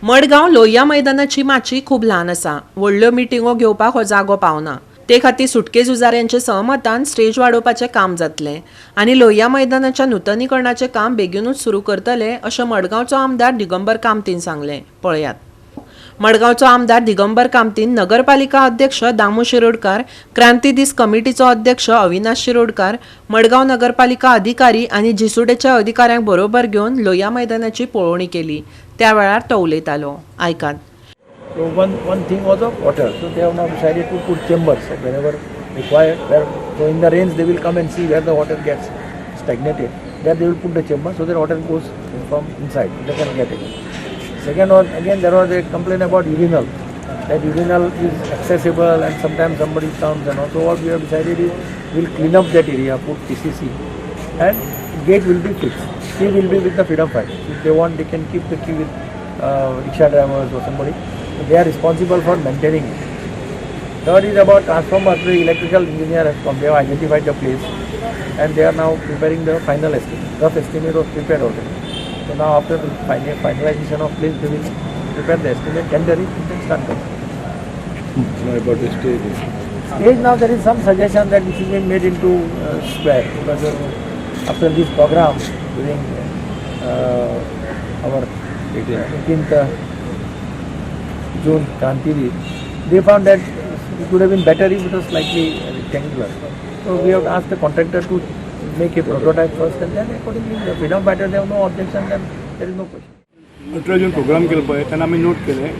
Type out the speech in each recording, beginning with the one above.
मडगांव लोहिया मैदानाची माची खूब ल्हान आसा. व्हडल्यो मिटिंगो घेवपाक हो जागो पावना. ते खातीर सुटके झुजाऱ्यांचे सहमतान स्टेज वाडोवपाचें काम जातलें आनी लोहिया मैदानाच्या नुतनीकरणाचें काम बेगिनूच सुरू करतले, अशें मडगांवचो आमदार दिगंबर कामतीन सांगलें. पळयात. मडगांवचो आमदार दिगंबर कामतीन नगरपालिका अध्यक्ष दामू शिरोडकार, क्रांती दीस कमिटीचो अध्यक्ष अविनाश शिरोडकार, मडगांव नगरपालिका अधिकारी आनी जिसुडेच्या अधिकाऱ्यांक बरोबर घेवन लोहिया मैदानाची पळोवणी केली. त्या वेळार तो उलयतालो. आयकात. So one thing was of water. So they have now decided to put chambers. So whenever required, where, so in the rains they will come and see where the water gets stagnated. There they will put the chamber so that water goes from inside. They can get it. Second one, again there was a complaint about urinal. That urinal is accessible and sometimes somebody comes and also what we have decided is we'll clean up that area, put PCC and gate will be fixed. Key will be with the freedom fighters. If they want, they can keep the key with rickshaw drivers or somebody. They are responsible for maintaining it. Third is about transformer. The electrical engineer has come. They have identified the place and they are now preparing the final estimate. Rough estimate was prepared already. So now after the finalization of place, they will prepare the estimate, tender it, and then start construction. About the stage. Stage, now there is some suggestion that it should be made into square because after this program during our 18th June Kranti Day, they found that it would have been better if it was slightly rectangular. So we have asked the contractor to make a prototype first and then accordingly the freedom fighter, they have no objection, then there is no question. 18 June programme केलो पळय, तेन्ना आमी note केलें,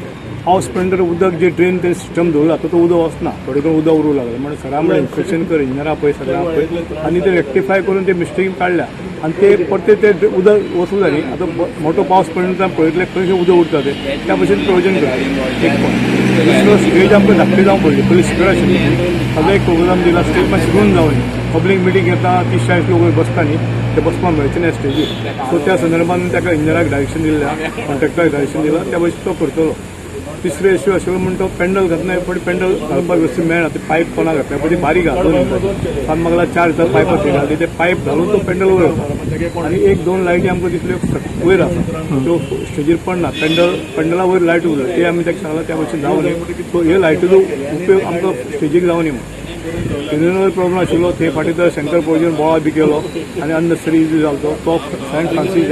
पावस पडले उदक जे drain ते system दवरला तो उदक वचना, थोडे कडेन उदक उरूंक लागलें. म्हणून सरा म्हणलें, इन्स्पेक्शन कर, इंजिनियरा पळय, सगळ्यां पळय आनी ते रेक्टिफाय करून ते मिस्टेक काडल्या आनी ते परते ते उदक वचूं जाय न्ही. आतां मोठो पावस पडले नंतर पळयतले खंय खंय उदक उरता ते, त्या भशेन प्रोविजन करता. एक पॉयंट. दुसरो, स्टेज आमकां धाकटी जावंक पडली. पयलीं स्क्वेर आशिल्ली. ताजो एक प्रोग्राम दिला, स्टेज मातशी रुंद जावं. पब्लीक मिटींग येता, 30-40 लोक बसता न्ही, ते बसपाक मेळचे ना स्टेजीर. सो त्या संदर्भान ताका इंजिनियराक डायरेक्शन दिल्लें, कॉन्ट्रॅक्टराक डायरेक्शन दिलां, त्या भशेन तो करतलो. तिसरो इश्यू आशिल्लो म्हण तो पेंडल घातना एक फावटी पेंडल घालपाक व्यवस्थीत मेळना. ते पायप कोणा घातल्या पळय, ती बारीक घालून सांत मागला चार दिसां पायपां थंय घातली, ते पायप घालून तो पेंडल वयर वता आनी एक दोन लायटी आमकां दिसल्यो वयर आसा, त्यो स्टेजीर पडना. पेंडला वयर लायट उरला, ते आमी ताका सांगलां, त्या भशेन जावं न्ही. सो हे लायटीचो उपयोग आमकां स्टेजीक जावं न्ही म्हूण. युरिनल प्रॉब्लम आशिल्लो, ते फाटीं तर शंकर पोर्जन बोवाळ बी केलो आनी अननेसेसरी जालो. तो तो सेंट फ्रांसीस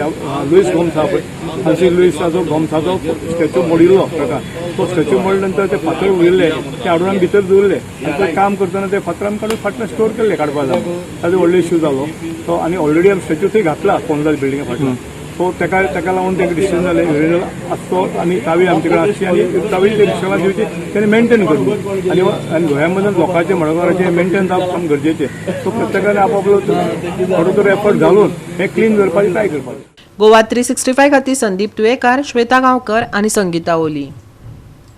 लुईस गोम्स आहा पळय, फ्रांसीस लुईसाचो गोम्साचो स्टॅच्यू मोडिल्लो ट्रकान. तो स्टॅच्यू मोडले नंतर ते फातर उरिल्ले, ते हाडून आमी भितर दवरले आनी ते काम करतना ते फातर आमी काडून फाटल्यान स्टोर केल्ले काडपा जाय. ताजो व्हडलो इश्यू जालो तो. आनी ऑलरेडी आमी स्टॅच्यू थंय घातला पोंदाल बिल्डिंगा फाटल्यान. सो ताका लागून तेका डिसिजन जालें, युरिनल आसतो आनी चावी आमचे कडेन आसची आनी चावी ते रिक्षाला दिवची, तेणी मेंटेन करून. आनी आनी गोंयामधून लोकांचे मडगांवाचे मेंटेन जावप सामकें गरजेचें. सो प्रत्येकान आपआपलो थोडो थोडो एफर्ट घालून हें क्लीन दवरपाची ट्राय करपाक. गोवा 365 खातीर संदीप तुयेकार, श्वेता गांवकर आनी संगीता ओली.